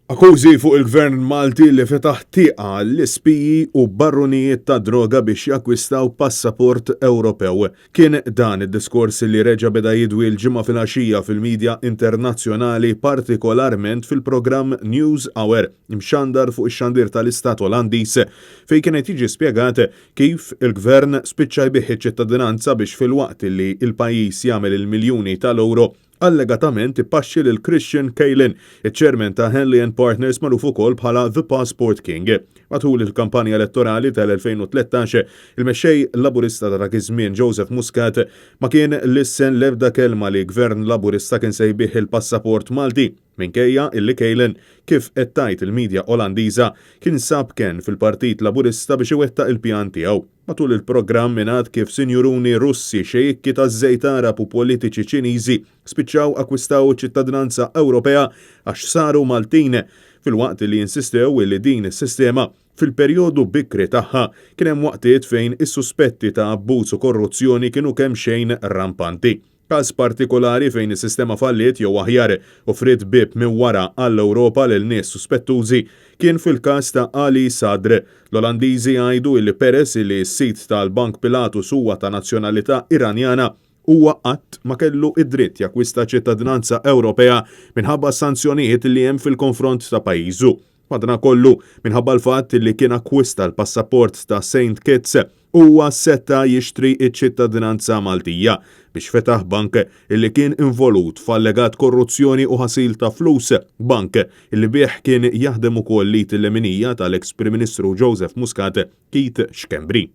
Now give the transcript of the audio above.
Akkużi fuq il-Gvern Malti li fetaħ tieqa għall-ispiji u barrunijiet tad-droga biex jakkwistaw passaport Ewropew. Kien dan id-diskors li reġa' beda jidwi l-Ġimgħa filgħaxija fil-midja internazzjonali partikolarment fil-programm News Hour imxandar fuq ix-xandir tal-Istat Olandiż fejn kien qed jiġi spjegat kif il-Gvern spiċċa jbigħ iċ-ċittadinanza biex filwaqt li l-pajjiż jagħmel il-miljuni tal-ewro allegatament ipaxxi lil Christian Kaelin, iċ-Chairman ta' Henley and Partners magħruf ukoll bħala The Passport King. Matul il-kampanja elettorali tal-2013, il-Mexxej Laburista ta' dak iż-żmien Joseph Muscat ma kien lissen l-ebda kelma li Gvern Laburista kien se jbigħ il-passaport Malti, minkejja illi Kaelin, kif qed tgħid il-media Olandiża, kien sab kenn fil-Partit Laburista biex iwettaq il-pjan tiegħu. Matul il-programm ingħad kif sinjuruni Russi, xejikki taż-żejt Għarab u politiċi Ċiniżi spiċċaw akkwistaw iċ-ċittadinanza Ewropea għax saru Maltin, filwaqt li insistew li din is-sistema, fil-perjodu bikri tagħha, kien hemm waqtiet fejn is-suspetti ta' abbuż u korruzzjoni kienu kemxejn rampanti. Każ partikolari fejn is-sistema falliet jew aħjar offriet bieb minn wara għall-Ewropa lil nies suspettużi kien fil-każ ta' Ali Sadr. L-Olandiżi jgħidu illi peress illi s-sid tal-Bank Pilatus huwa ta' nazzjonalità Iranjana, huwa qatt ma kellu id-dritt jakkwista ċittadinanza Ewropea minħabba s-sanzjonijiet li hemm fil-konfront ta' pajjiżu. Madanakollu, minħabba l-fatt li kien akkwista l-passaport ta' Saint Kitts, huwa seta' jixtri ċ-ċittadinanza Maltija biex fetaħ bank illi kien involut f'allegat korruzzjoni u ħasil ta' flus, bank illi bih kien jaħdem ukoll l-id il-leminija tal-eks Prim Ministru Joseph Muscat, Keith Schembri.